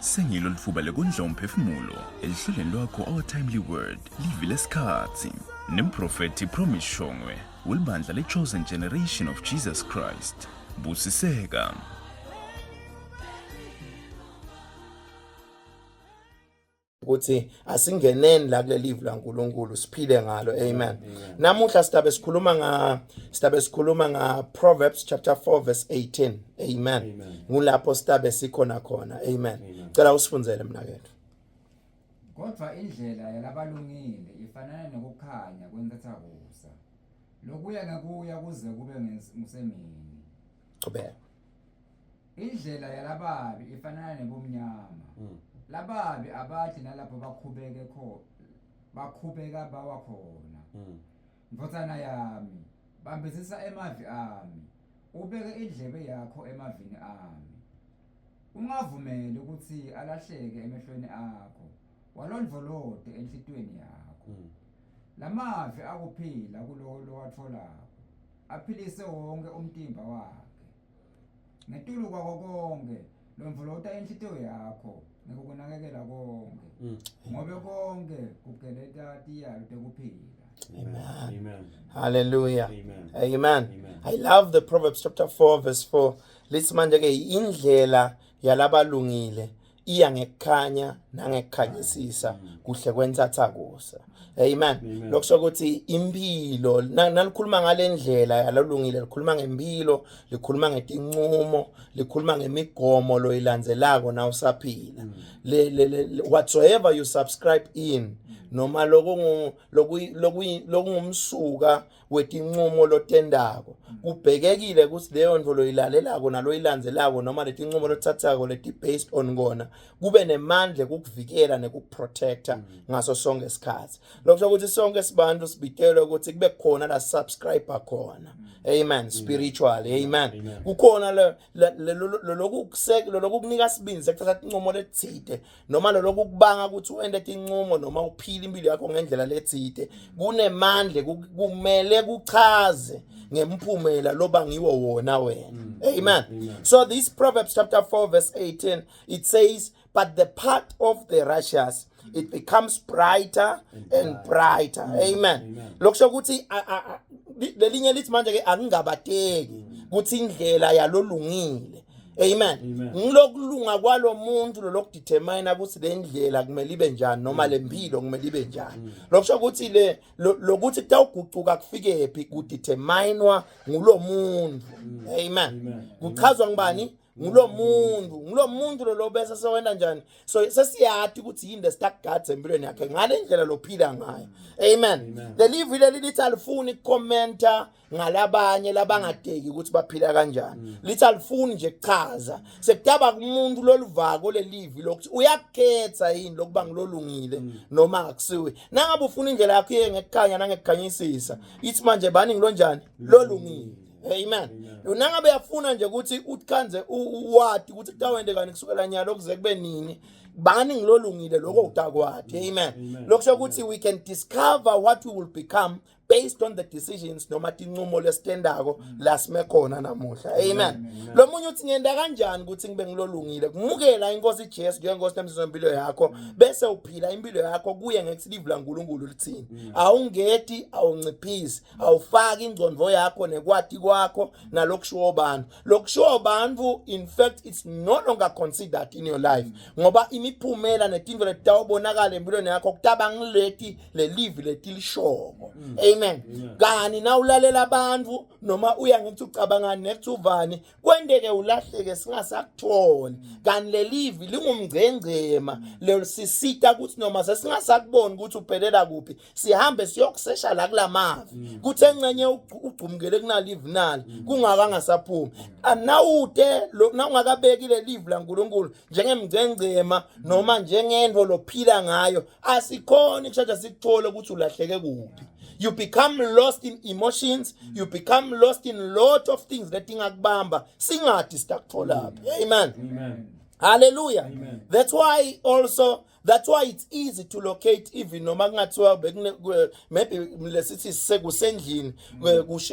Sengilo litfuba lekondla umphefumulo elihlelweni lwakho Our Timely Word, livi lesikhatsi. Nemprofethi Promise Shongwe welibandla le-Chosen Generation of Jesus Christ. Busiseka. Ukuthi asingeneni la kuleli live laNkuluNkulu, siphile ngalo. Amen. Namuhla sitabe sikhuluma nga Proverbs chapter 4 verse 18. Amen. Ngulapho sitabe sikhona khona. Amen. Cela usifundzele, mnakethu. Kodwa indlela yalabalungile ifanana nokukhanya kwentathakusa, lokuya ngekuya kuze kube ngusemini. Chubeka. Indlela yalababi ifanana nebumnyama. Lababi abathi nalapho bakhubeke kho bakhubeka bawa khona. Ndvodzana yami, bambisisa emavi ami, ubeke indlebe yakho emavini ami. Ungavumeli ukuthi alahleke emehlweni akho, walondvolote enhlitiyweni yakho. Lamavi akuphila kulowo lowatfolako, aphilise wonke umtimba wakhe. Ngetulu kwako konke, londvolota inhlitiyo yakho ngekukunakekela konke, ngobe konke kugeleta tiyalo tekuphila. Amen. Amen. Hallelujah. Amen. Amen. Amen. I love the Proverbs chapter 4 verse 4. Lithi manje ke indlela yalabalungile iya ngekukhanya nangekukhanyisisa kuhle kwensatha kusa. Amen. Amen. Lokusho ukuthi impilo nalikhuluma ngalendlela yalolungile, likhuluma ngempilo, likhuluma ngetinqumo, likhuluma ngemigomo loyilandzelako na usaphila. Le whatsoever you subscribe in, noma lokungu lokungumsuka wetinqumo lotendako, kubhekekile ukuthi leyo nto loyilalelako naloyilandzelako noma letinqumo lothathako leti based on kona kube nemandla ekukuvikela nekukuprotecta ngaso sonke isikhathi. Lokho ukuthi sonke sibantu sibitelwe ukuthi kube khona la subscriber khona. Amen. Spiritually. Amen. Amen. Kukhona lokhu kunika sibindi sekuthatha inqumo letsite noma lokhu kubanga ukuthi wente tinqumo noma uphile impilo yakho ngendlela letsite, kunemandla, kumele kuchaze ngemphumela loba ngiwo wona wena. Amen. Amen. So this Proverbs chapter 4 verse 18, it says, "But the path of the righteous, it becomes brighter and brighter." Amen. Amen. Lokusho ukuthi lelinye lithi manje ke akungabateki ukuthi indlela yalolungile, amen, Amen. ngilokulunga kwalomuntu lolokudetermine ukuthi le ndlela kumele ibe njani noma le mpilo kumele ibe njani. Lokusho ukuthi le lokuthi kutawugucuka kufike phi kudeterminewa ngulomuntu. Amen. Amen. Kuchazwa ngubani? Ngulomuntu, ngulomuntu lo bese sewenta njani. So sesiyati ukuthi yini lesitakugadza empilweni yakhe ngale ndlela lophila ngayo. Amen. Amen. Lelivi leli lithi alifuni ukucommenta ngalabanye labangadeki ukuthi baphila kanjani. Lithi alifuni nje kuchaza, sekutaba kumuntu loluvako lelivi lokuthi uyakukhetha yini lokuba ngilolungile noma akusiwe. Nangabe ufuna indlela yakho iye ngekukhanya nangekukhanyisisa, ithi manje bani ngilonjani? Lolungile. Amen. Nangabe uyafuna nje ukuthi utkhanze uwati ukuthi kutawendekani kusukela nyalo kuze kube nini, bani ngilolungile, lokho utakwati. Amen. Amen. Lokusho ukuthi we can discover what we will become based on the decisions noma tinqumo lesitendako lasime khona namuhla. Amen. Lo munye uthi, "Ngiyenda kanjani ukuthi ngibe ngilolungile?" Kumukela inkosi Jesu njengenkosi nemsizi wempilo yakho, bese uphila impilo yakho kuye ngekuthi livi laNkulunkulu lithini. Awungeti, awunciphisi, awufaki ingcondvo yakho nekwati kwakho nalokushiwo bantu. Lokushiwo bantu, in fact, it's no longer considered in your life, ngoba imiphumela netinto letitawubonakala empilweni yakho kutaba ngileti lelivi letilishoko. Amen. Kani nawulalela abantu noma uya ngekuthi ucabangani nekuthi uvani, kwenteke ulahleke singasakutholi. Kanti lelivi lingumngcengcema lelisisita ukuthi noma sesingasakuboni ukuthi uphelela kuphi, sihambe siyokusesha la kulamavi kuthi engcenye ugcumukele kunalivi nali kungaka ngasaphumi. Anawute nawungakabeki lelivi laNkulunkulu njengemngcengcema noma njengento lophila ngayo, asikhoni kusheshe sikuthole ukuthi ulahleke kuphi. You become lost in emotions, you become lost in lot of things letingakubamba singadi sitakutholaphi. Amen. Amen. Hallelujah. Amen. That's why also That's why it's easy to locate even noma kungathiwa bekune maybe lesithi sekusendlini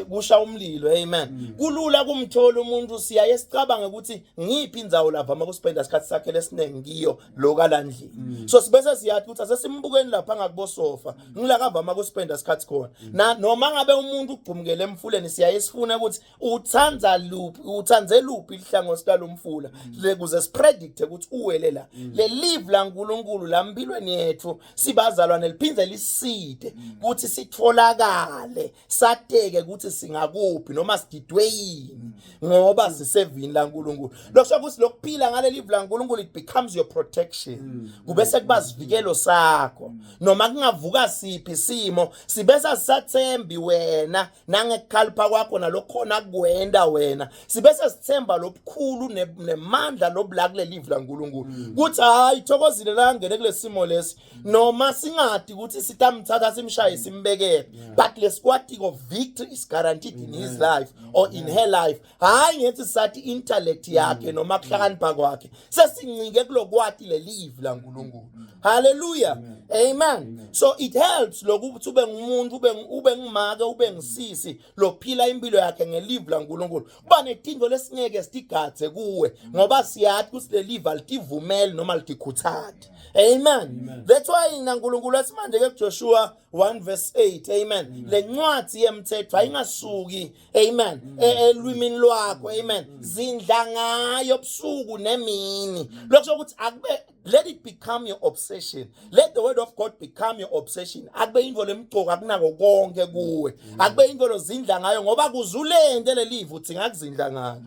kusha umlilo, amen. Kulula kumthola umuntu. Siyaye sicabange ukuthi ngiphi indzawo lavama kuspenda isikhathi sakhe lesiningi kiyo lokalandlini. So sibese siyathi ukuthi asesimbukeni lapha ngakubosofa, ngila kavama kuspenda isikhathi khona. Na noma ngabe umuntu ugqumukele emfuleni, siyaye sifuna ukuthi uthanza luphi, uthanze luphi ihlangothi lalomfula, kuze sipredict ukuthi uwele la. Le live laNkulunkulu lampilweni yethu sibazalwane liphindze liside ukuthi sitholakale, sateke ukuthi singakuphi noma sididwe yini, ngoba sisevini laNkulunkulu. Lokho ukuthi lokuphila ngale live laNkulunkulu, it becomes your protection, kube sekuba sivikelo sakho noma kungavuka siphi simo. Sibese sisathembi wena nangekukhalipha kwakho nalokhona kuwenda wena, sibese sithemba lobukhulu nemandla lobula kuleli live laNkulunkulu, kuthi hayi, thokozile la ngene kulesimo lesi, noma singadi ukuthi sitamthatha simshaye simbekele, but lesikwatiko, victory is guaranteed in his life or in her life. Hayi ngethi sathi intellect yakhe noma kuhlakanipha kwakhe, sesincike kulokwati lelive laNkulunkulu. Hallelujah, amen. So it helps lokuthi ube ngumuntu, ube ngumake, ube ngisisi lophila impilo yakhe ngelive laNkulunkulu. Kuba netinto lesingeke sitigadze kuwe ngoba siyathi ukuthi lelive alitivumeli noma litikhuthati, amen. That's why naNkulunkulu asimanje ke kuJoshua 1 verse 8, amen, lencwadi yemthetho ayingasuki, amen, elwimini lwakho, amen. Zindla ngayo busuku nemini. Lokho ukuthi akube, let it become your obsession. Let the word of God become your obsession. Akube into lemcoka kunako konke kuwe, akube into lozindla ngayo, ngoba kuzulente lelive uthi ngakuzindla ngayo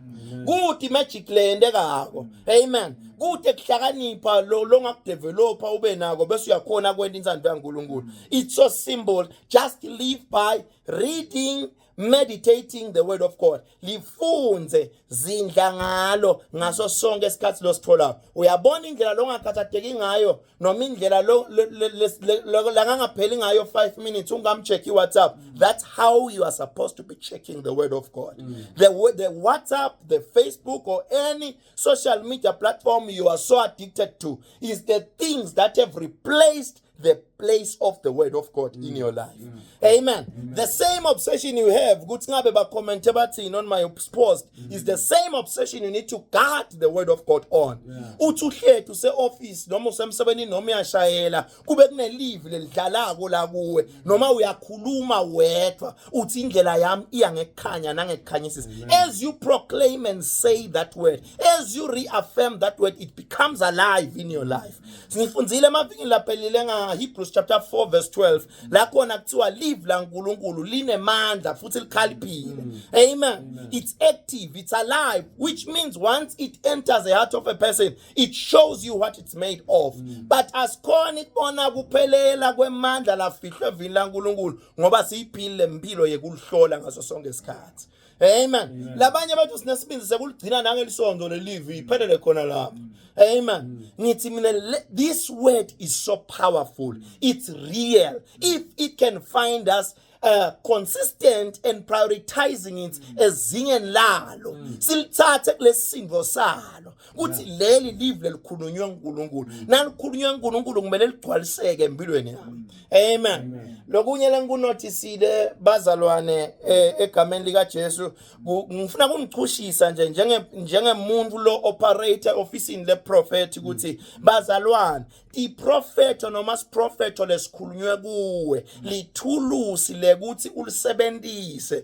kuthi magic lente kako, amen. Kude kuhlakanipha lo longakudevelopa ube nako bese uyakhona kwenta insando yaNkulunkulu. It's so simple, just live by reading, meditating the word of God. Lifunze, zindla ngalo ngaso sonke isikhathi lositholayo. Uyabona indlela longakhathatheki ngayo noma indlela lo langangapheli ngayo 5 minutes ungamcheck iWhatsApp? That's how you are supposed to be checking the word of God. The WhatsApp, the Facebook or any social media platform you are so addicted to is the things that have replaced the place of the word of God in your life. Amen. The same obsession you have ukuthi ngabe ba comment bathini on my post is the same obsession you need to guard the word of God on. Uthi uhlethu use office noma usemsebenzini noma uyashayela, kube kunelive lelidlalako la kuwe, noma uyakhuluma wedwa uthi, "Indlela yami iya ngekukhanya nangekukhanyisisa." As you proclaim and say that word, as you reaffirm that word, it becomes alive in your life. Sifundzile emavikini laphelile nga Hebrews chapter 4 verse 12, la khona kuthiwa live laNkulunkulu linemandla futhi likhaliphile, amen. It's active, it's alive, which means once it enters the heart of a person, it shows you what it's made of. But asikhona ikubona kuphelela kwemandla lafihlwe evini laNkulunkulu ngoba siyiphile lempilo yekulihlola ngaso sonke isikhathi, amen. Labanye abantu sinesibindi sekuligcina nangelisonto lelive iphelele khona lapho, amen. Ngithi mina this word is so powerful, it's real. If it can find us consistent and prioritizing it ezingeni lalo, silithathe kulesindvo salo kuthi leli live lelikhulunywe uNkulunkulu, nalikhulunywe uNkulunkulu kumele ligcwaliseke empilweni yami, amen. Lokunye lengikunotisile bazalwane, egameni lika Jesu, ngifuna kunichushisa nje njengemuntu lo operator officeini le prophet ukuthi bazalwane, iprofeto noma siprofeto lesikhulunywe kuwe lithulusi lekuthi ulisebenzise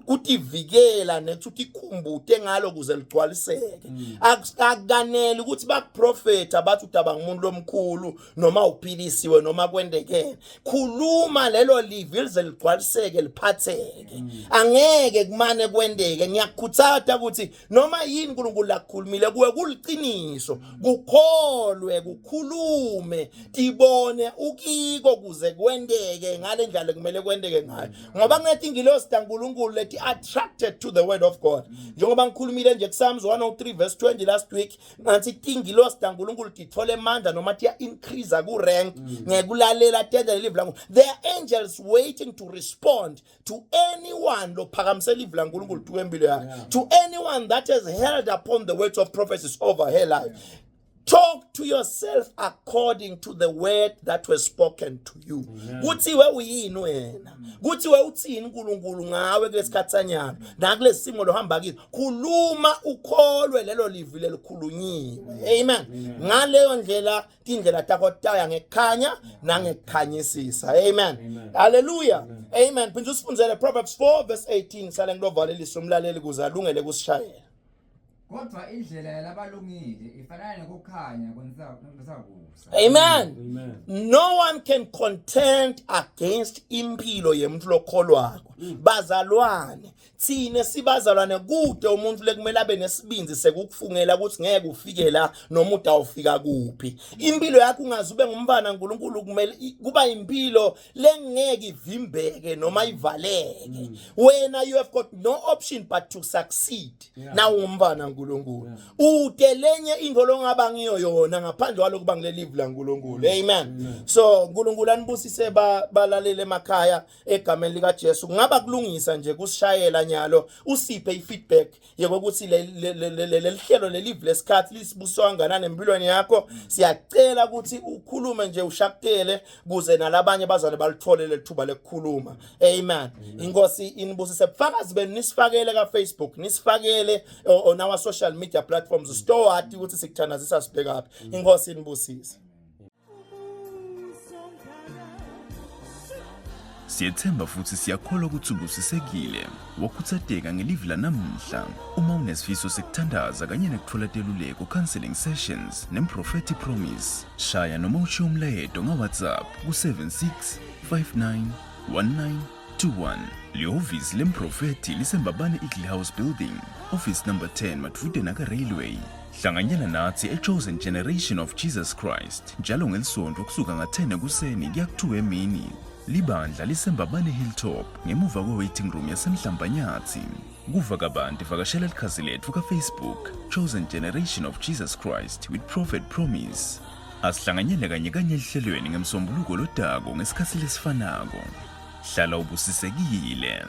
kutivikela nethi utikhumbute ngalo kuze ligcwaliseke. Akukaneli ukuthi bakuprofeta bathi udaba ngumuntu lomkhulu noma uphilisiwe noma kwendekene. Khuluma lelo livi lize ligcwaliseke, liphatheke. Angeke kumane kwendeke. Ngiyakukhuthaza ukuthi noma yini uNkulunkulu lakukhulumile kuwe kuliciniso, kukholwe, kukhulume, tibone ukiko kuze kwendeke ngale ndlela kumele kwendeke ngayo, ngoba kunethi ingilosi kaNkulunkulu leti attracted to the word of God. Njengoba ngikhulumile nje kuPsalms 103 verse 20 last week, ngathi tingilosi kaNkulunkulu tithola emandla noma tiya increase ku rank ngekulalela tende lelive laNkulunkulu. There are angels waiting to respond to anyone lophakamisela ivi laNkulunkulu tukwempilo yakhe, to anyone that has held upon the words of prophecies over her life. Talk to yourself according to the word that was spoken to you. Kuthiwe uyini wena? Kuthiwe uthini uNkulunkulu ngawe kulesikhathi sanyalo? Nakulesimo lohamba kiso. Khuluma ukholwe lelo livi lelikhulunyiwe. Amen. Ngaleyo ndlela tindlela takho taya ngekukhanya nangekukhanyisisa. Amen. Hallelujah. Amen. Phinde usifundzele Proverbs 4 verse 18 sale ngilovalelisa umlaleli kuze alungele kusishayela. Kodwa indlela yalabalungile ifanana nekukhanya kwensakusa. Amen. Amen. No one can contend against impilo yemuntu lokholwako. Bazalwane, thina sibazalwane kude umuntu lekumele abe nesibindi sekukufungela ukuthi ngeke ufike la noma utawufika kuphi. Impilo yakho ungaze ube ngumfana uNkulunkulu kumele kuba impilo lengeke ivimbeke noma ivaleke. Wena you have got no option but to succeed. Yeah. Na ungumfana uNkulunkulu. Ude lenye into longaba ngiyo yona ngaphandle kwalokuba ngileli live laNkulunkulu. Amen. So uNkulunkulu anibusise balalele emakhaya egameni lika Jesu. Kungaba kulungisa nje kusishayela nyalo usiphe ifeedback yokuthi lelihlelo lelive lesikhathi lisibuso kanganani empilweni yakho. Siyacela ukuthi ukhulume nje ushakutele kuze nalabanye bazane balithole lethuba lekukhuluma. Amen. Inkosi inibusise. Bufakazi benu nisifakele ka Facebook, nisifakele on our social media platforms. Stowati ukuthi sikuthandazisa sibhekaphi. Inkosi inibusise. Siyethemba futhi siyakholwa ukuthi ubusisekile wakhuthazeka ngelivi lanamuhla. Uma unesifiso sekuthandaza kanye nekuthola teluleko counseling sessions nemprofethi Promise, shaya noma ushiye umlayeto nga-WhatsApp ku-76 59 1921. Lihhovisi lemprofethi lisembabane Eagle House Building, office number 10 madvude naka-Railway. Hlanganyela nathi e-Chosen Generation of Jesus Christ njalo ngelisonto kusuka nga-10 ekuseni kuya ku-2 emini. Libandla lisembabane Hilltop ngemuva kwe-waiting room yasemhlambanyathi. Kuva kabanti vakashela likhasi lethu ka-Facebook Chosen Generation of Jesus Christ with Prophet Promise. Asihlanganyele kanye kanye elihlelweni ngemsombuluko lodako ngesikhathi lesifanako. Hlala ubusisekile.